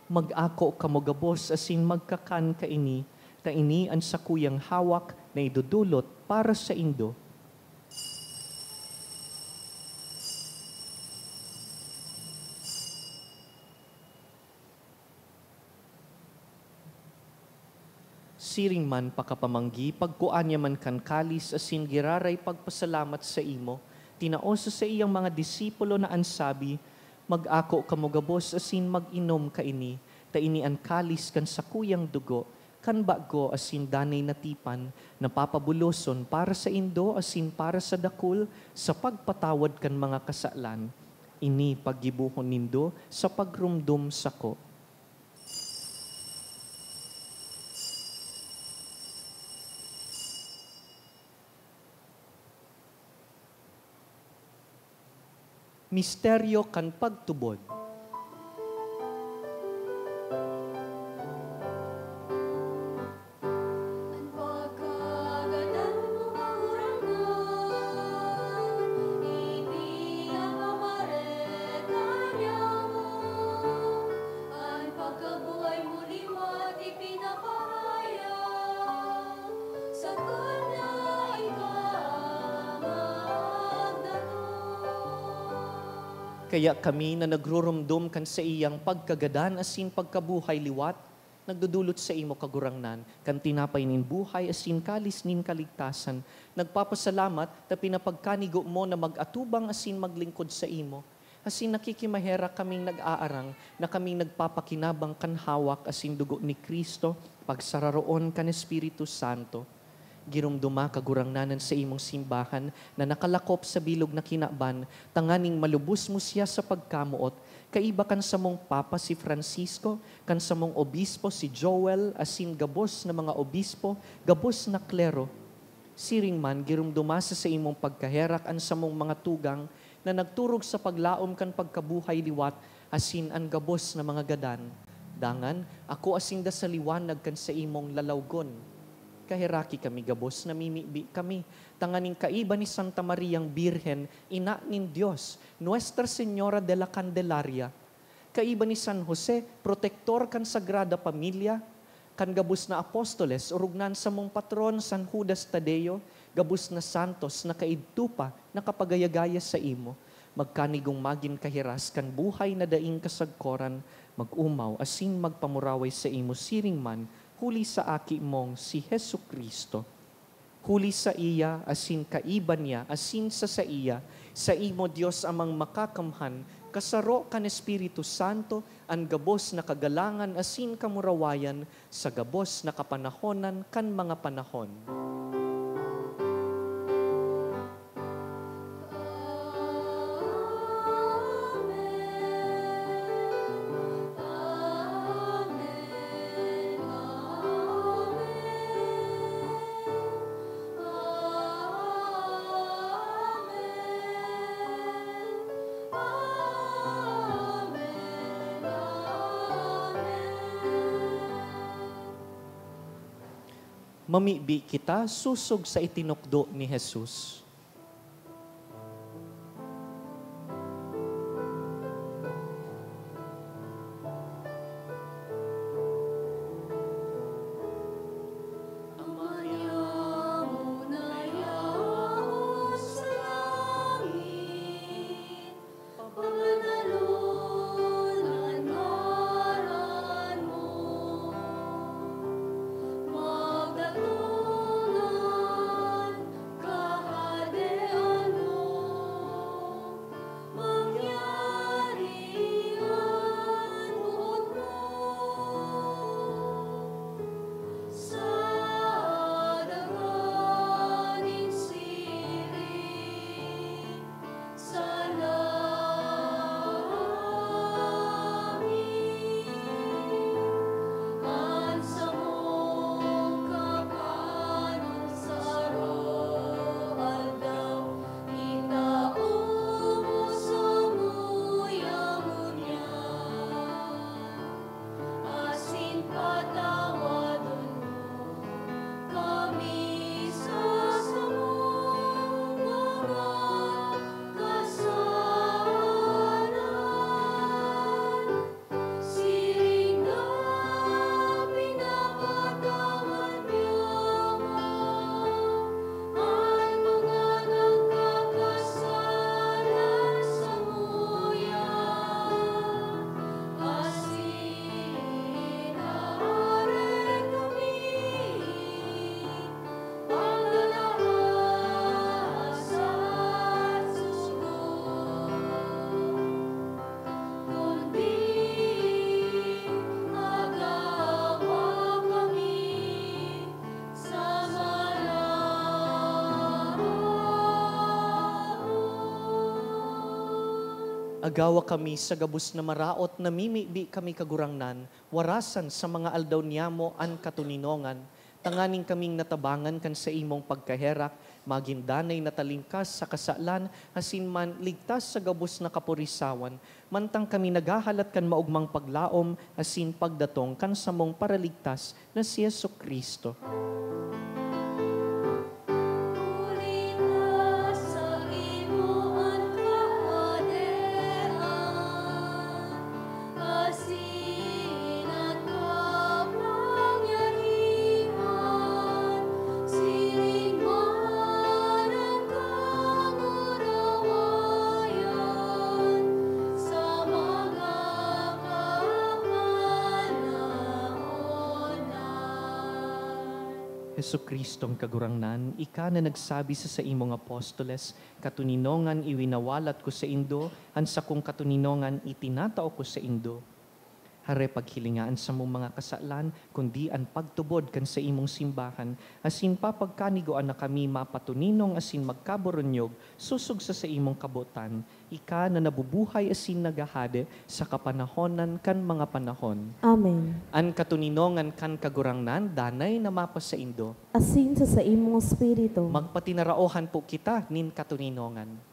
"Mag-ako kamo gabos asin magkakan kaini, ta ini an sakuyang hawak na idodolot para saindo." Siring man pakapamanggi, pagkua niya man kan kalis asin giraray pagpasalamat saimo, tinao sa saiyang mga disipulo na an sabi, "Mag-ako kamo gabos asin mag-inom kaini, ta ini an kalis kan sakuyang dugo, kan bago asin danay na tipan, na papabuloson para saindo asin para sa dakul sa pagpatawad kan mga kasalan. Ini paggibohon nindo sa pagromdom sako." Misteryo kan pagtubod. An pagkagadan mo, Kagurangnan, ipinapamareka niamo. An pagkabuhay mo liwat ipinapahayag, sagkod na ika magdatong. Kaya kami na nagruromdom kan saiyang pagkagadan asin pagkabuhay liwat, nagdodolot saimo, Kagurangnan, kan tinapay nin buhay asin kalis nin kaligtasan, nagpapasalamat ta pinapagkanigo mo na mag-atubang asin maglingkod saimo. Asin nakikimaherak kaming nag-aarang na kaming nagpapakinabang kan hawak asin dugo ni Cristo, pagsararoon kan Espiritu Santo. Giromdoma, Kagurangnan, an saimong simbahan na nakalakop sa bilog na kinaban, tanganing malubos mo siya sa pagkamoot, kaiba kan samong Papa si Francisco, kan samong Obispo si Joel, asin gabos na mga obispo, gabos na klero. Siring man, giromdoma sa saimong pagkaherak an samong mga tugang na nagturog sa paglaom kan pagkabuhay liwat asin an gabos na mga gadan. Dangan, akoa sinda sa liwanag kan saimong lalawgon. Kaheraki kami gabos, namimibi kami, tanganing kaiba ni Santa Mariang Birhen, Ina nin Dios, Nuestra Señora de la Candelaria, kaiba ni San Jose, protektor kan Sagrada Pamilya, kan gabos na apostoles, orog na an samong patron, San Judas Tadeo, gabos na santos na kaidto pa nakapagaya-gaya saimo, magkanigong magin kahiras kan buhay na daing kasagkoran, mag-omaw asin magpamuraway saimo siring man, huli sa Aki mong si Jesu-Cristo. Huli saiya, asin kaiba niya, asin sa saiya, saimo, Dios Amang Makakamhan, kasaro kan Espiritu Santo, an gabos na kagalangan asin kamurawayan sa gabos na kapanahonan kan mga panahon. Mamibi kita sosog sa itinukdo ni Jesus. Ama niamo na yaon sa langit, pabanalon an ngaran mo. Magdatong an kahal- Agawa kami sa gabos na maraot, namimibi kami, Kagurangnan, warasan sa mga aldaw niyamo an katoninongan, tanganing kaming natabangan kan saimong pagkaherak, magin danay na talingkas sa kasalan, asin man ligtas sa gabos na kaporisawan, mantang kami naghahalat kan maogmang paglaom asin pagdatong kan samong Paraligtas na si Jesu-Cristo. Huli ta saimo an kahadean, asin an kapangyarihan, siring man an kagurawayan, sa mga kapanahonan. Jesu-Cristong Kagurangnan, ika na nagsabi sa saimong apostoles, "Katoninongan iwinawalat ko saindo, an sakong katoninongan itinatao ko saindo." Hare paghilinga an samong mga kasalan, kundi an pagtubod kan saimong simbahan, asin papagkanigoan na kami mapatoninong asin magkaburunyog sosog sa saimong kabotan, ika na nabubuhay asin naghahade sa kapanahonan kan mga panahon. Amen. An katoninongan kan Kagurangnan danay na mapasaindo. Asin sa saimong espiritu. Magpatinaraohan po kita nin katoninongan.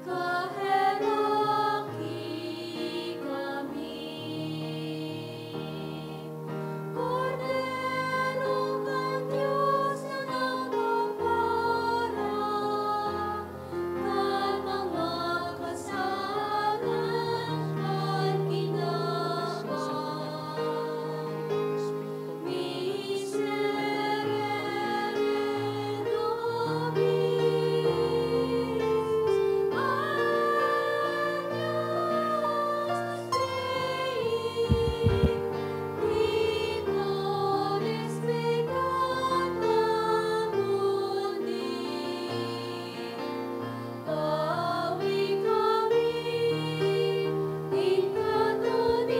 Kaheraki kami, Kordero kan Dios na nagpapara kan mga kasalan kan kinaban. Pawi kami nin katoninongan.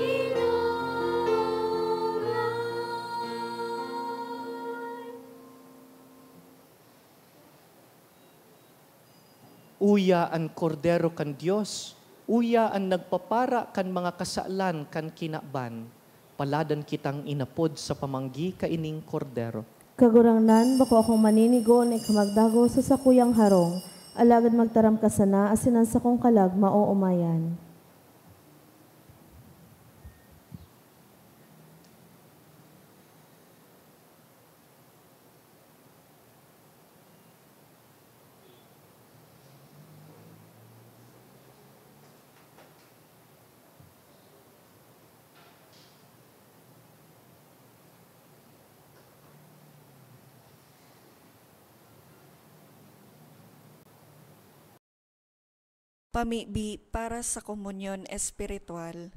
Uya an Kordero kan Dios, uya an nagpapara kan mga kasalan kan kinaban. Paladan kitang inapod sa pamanggi kaining Kordero. Kagurangnan, bako akong maninigo na ika magdagos sa sakuyang harong, alagad magtaram ka sana asin an sakong kalag maoomayan. Pamibi para sa komunyon espiritual.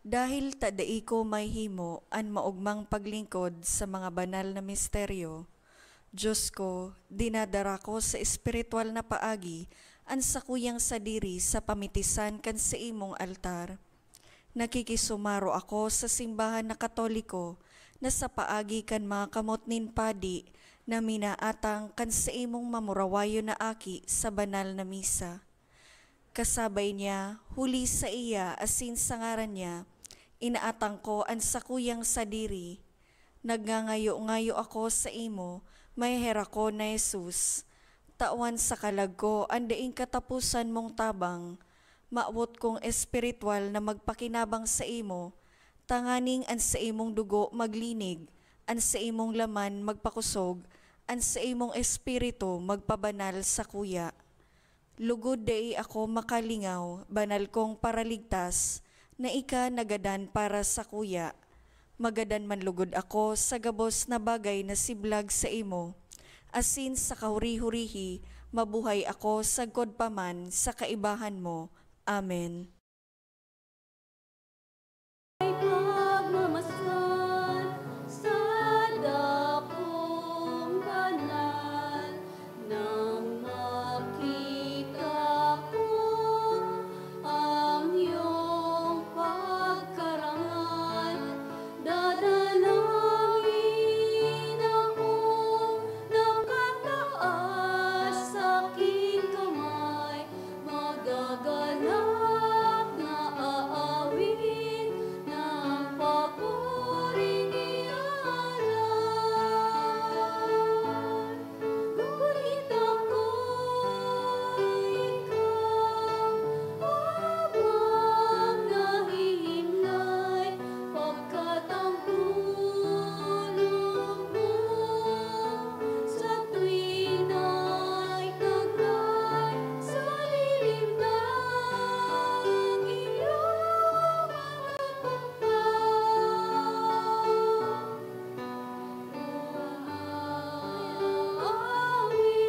Dahil ta dai ko mahihimo an maogmang paglingkod sa mga banal na misteryo, Diyos ko, dinadara ko sa espiritual na paagi an sakuyang sadiri sa pamitisan kan saimong altar. Nakikisumaro ako sa simbahan na Katoliko na sa paagi kan mga kamot nin padi na minaatang kan saimong mamurawayon na aki sa banal na misa. Kasabay niya, huli saiya asin sa ngaran niya, inaatang ko an sakuyang sadiri. Nagngangayo-ngayo ako saimo, maheherak ko na Jesus. Tawan sa kalag ko an daing kataposan mong tabang. Mawot kong espiritual na magpakinabang saimo, tanganing an saimong dugo maglinig, an saimong laman magpakosog, an saimong espiritu magpabanal sakuya. Lugod dai ako makalingaw, banal kong Paraligtas, na ika nagadan para sakuya. Magadan man lugod ako sa gabos na bagay na siblag saimo, asin sa kahuri-hurihi, mabuhay ako sagkod pa man sa kaibahan mo. Amen. May pagmamasdan sa dakong banal, nang makita ko ang iyong pagkarangal. Dadanangin akong nakataas sa aking kamay, magaganap na aawit na ang papuri ni Alan. Gunit ako ikaw, habang nahihimlay, pagkat ang tulog mo sa tuwing nagtaglay sa lilim ng iyong mga pangpang. Umaawit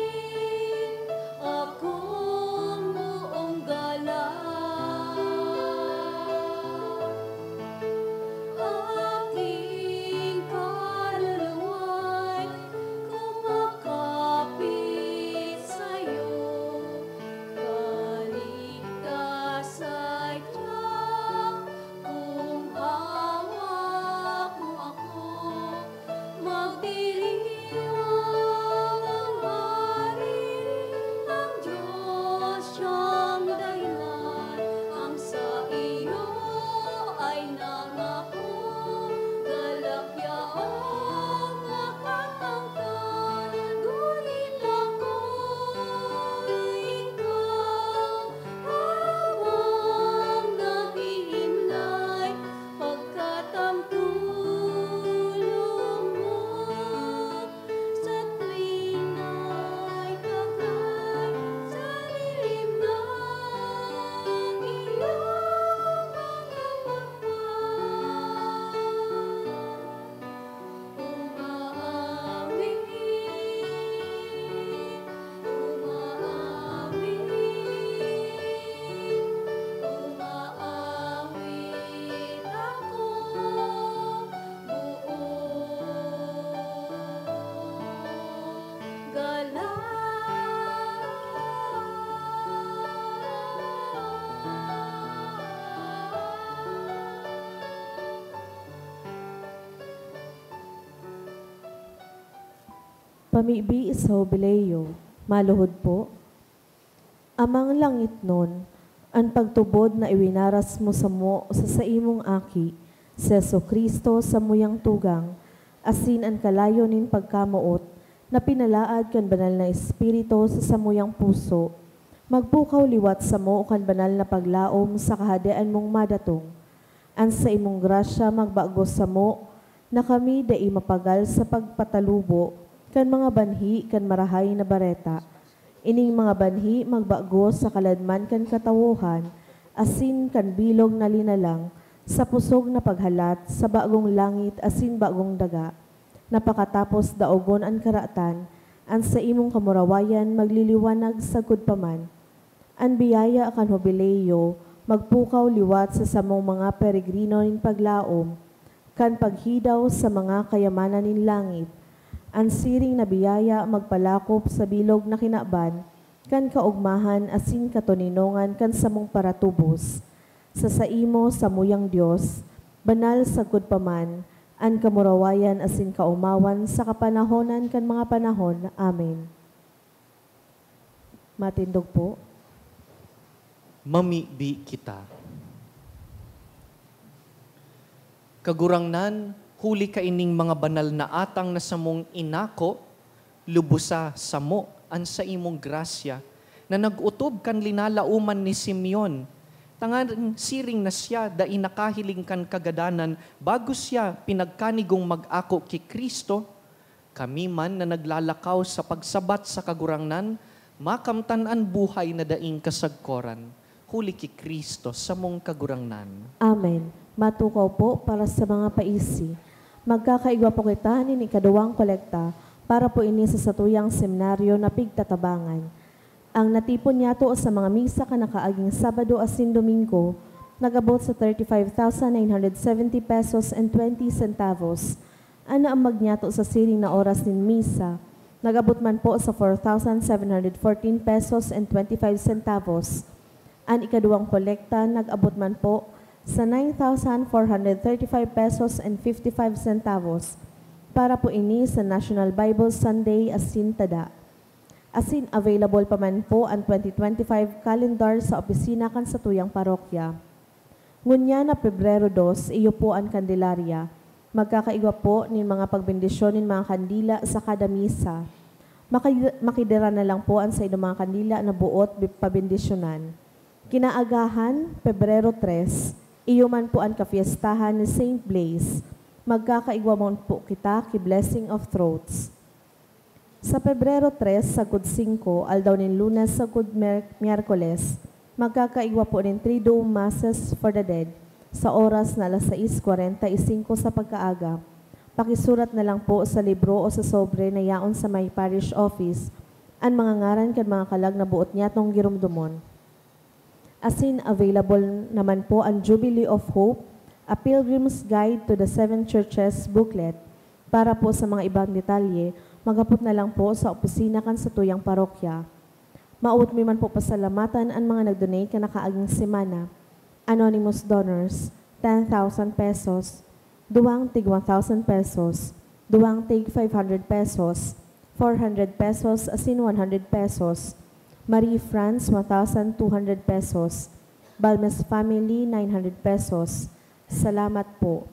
akong buong gala. Aking kaluluwa'y kumakapit sa'yo. Kaligtasan ka kung hawak mo ako. Magdiriwang ang Hari, ang Diyos siyang dahilan. Ang sa iyo ay nangako, galak yaong makatangkad. Ngunit ako, ikaw, habang nahihimlay, pagkat ang tulong mo sa tuwing nagtaglay sa lilim ng iyong mga pagpag. Umaawit, umaawit, umaawit ako, buong gala. Pamibi sa Hubileo, maluhod po. Amang langitnon, an pagtubod na iwinaras mo samo sa saimong Aki, si Jesu-Cristo, samuyang tugang, asin an kalayo nin pagkamoot na pinalaad kan Banal na Espiritu sa samuyang puso, magpukaw liwat samo kan banal na paglaom sa Kahadean mong madatong. An saimong grasya magbago samo na kami dai mapagal sa pagpatalubo kan mga banhi kan Marahay na Bareta. Ining mga banhi magbago sa kaladman kan katawohan asin kan bilog na linalang sa pusog na paghalat sa bagong langit asin bagong daga, na pakatapos daogon an karatan, an saimong kamurawayan magliliwanag sagkod pa man. An biyaya kan Hubileo magpukaw liwat sa samong mga peregrino nin paglaom kan paghidaw sa mga kayamanan nin langit. An siring na biyaya magpalakop sa bilog na kinaban kan kaogmahan asin katoninongan kan samong paratubos. Sa saimo, samuyang Dios, banal sagkod pa man an kamurawayan asin kaomawan sa kapanahonan kan mga panahon. Amen. Matindog po. Mamibi kita. Kagurangnan, huli kaining mga banal na atang na samong inako, lubosa samo an saimong grasya, na nag-otob kan linalaoman ni Simeon. Tanganing siring na siya dai nakahiling kan kagadanan bago siya pinagkanigong mag-ako ki Cristo, kami man na naglalakaw sa pagsabat sa Kagurangnan, makamtan an buhay na daing kasagkoran, huli ki Cristo, samong Kagurangnan. Amen. Matukaw po para sa mga paisi. Magkakaigwa po kita nin ikaduwang kolekta Para po ini sa satuyang seminaryo na pigtatabangan. Ang natipon niyato sa mga misa kan nakaaging Sabado asin Domingo nag-abot sa thirty-five thousand nine hundred seventy pesos and twenty centavos. An naambag niyato sa siring na oras nin misa nag-abot man po sa four thousand seven hundred fourteen pesos and twenty-five centavos. An ikaduwang kolekta nag-abot man po sa nine thousand four hundred thirty-five pesos and fifty-five centavos. Para po ini sa National Bible Sunday asin tada. Asin available pa man po an twenty twenty-five calendar sa opisina kan satuyang parokya. Ngunyan na Pebrero dos, iyo po an Candelaria. Magkakaigwa po nin mga pagbendisyon nin mga kandila sa kada misa. Maki-, makidira na lang po an saindong mga kandila na boot bi-, pabendisyonan. Kinaagahan, Pebrero tres, iyo man po an kafiestahan ni Saint Blaise. Magkakaigwa man po kita ki Blessing of Throats. Sa Pebrero tres sagkod singko, aldaw nin Lunes sagkod Mer-, Miyerkules, magkakaigwa po nin Triduum Masses for the Dead sa oras na alas sais kwarenta y singko sa pagkaaga. Pakisurat na lang po sa libro o sa sobre na yaon sa may parish office an mga ngaran kan mga kalag na boot nyatong giromdomon. Asin available naman po an Jubilee of Hope, A Pilgrim's Guide to the Seven Churches booklet. Para po sa mga ibang detalye, maghapot na lang po sa opisina kan satuyang parokya. Maot mi man po pasalamatan an mga nag-donate kan nakaaging semana. Anonymous donors, ten thousand pesos. Duwang tig one thousand pesos. Duwang tig five hundred pesos. Four hundred pesos asin one hundred pesos. Marie France, one thousand two hundred pesos. Balmes family, nine hundred pesos. Salamat po.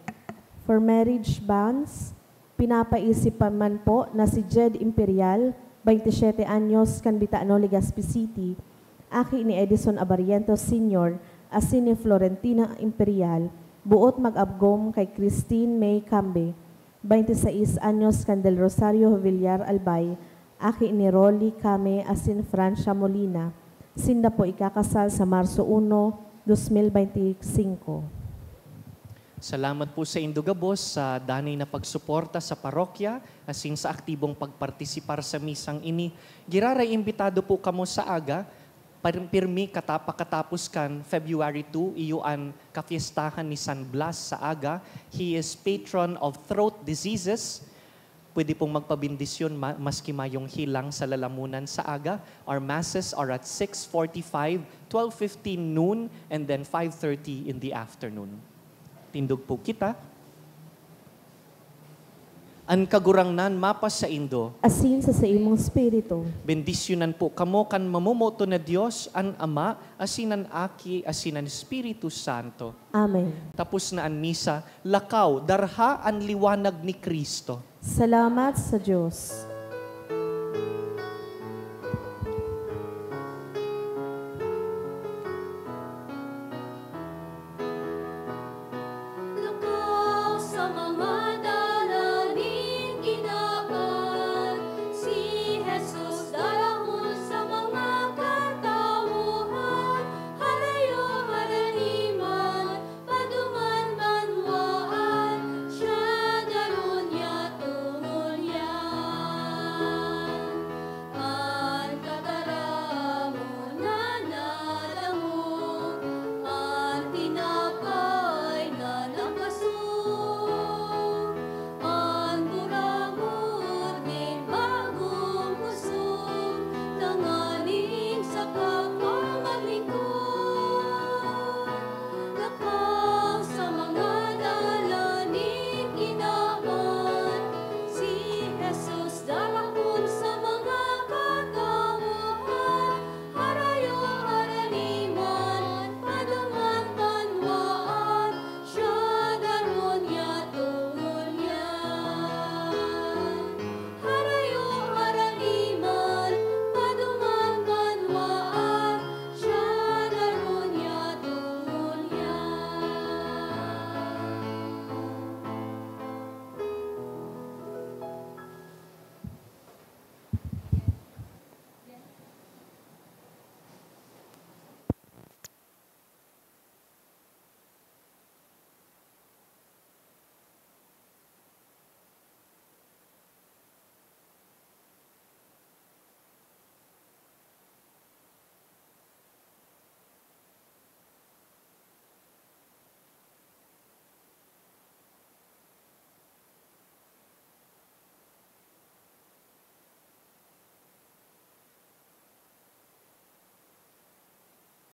For marriage bonds, pinapaisip pa man po na si Jed Imperial, baynte siyete anyos, kan Bitano, Legazpi City, aki ni Edison Abarientos Senior asin ni Florentina Imperial, boot mag-abgom kay Christine May Cambe, baynte sais anyos, kan Del Rosario Villar Albay, aki ni Rolly Came asin Francia Molina. Sinda po ikakasal sa Marso uno, dos mil baynte singko. Salamat po saindo gabos sa danay na pagsuporta sa parokya asin sa aktibong pagpartisipar sa misang ini. Giraray imbitado po kamo sa aga, par-, pirmi kata-, pakatapos kan February two, iyo an kafiestahan ni San Blas sa aga. He is patron of throat diseases. Pwede pong magpabendisyon ma-, maski mayong helang sa lalamunan sa aga. Our masses are at six forty-five, twelve fifteen noon, and then five thirty in the afternoon. Tindog po kita. An Kagurangnan mapasaindo. Asin sa saimong espiritu. Bendisyonan po kamo kan mamomoton na Dios, an Ama, asin an Aki, asin an Espiritu Santo. Amen. Tapos na an misa, lakaw, darha an liwanag ni Cristo. Salamat sa Dios.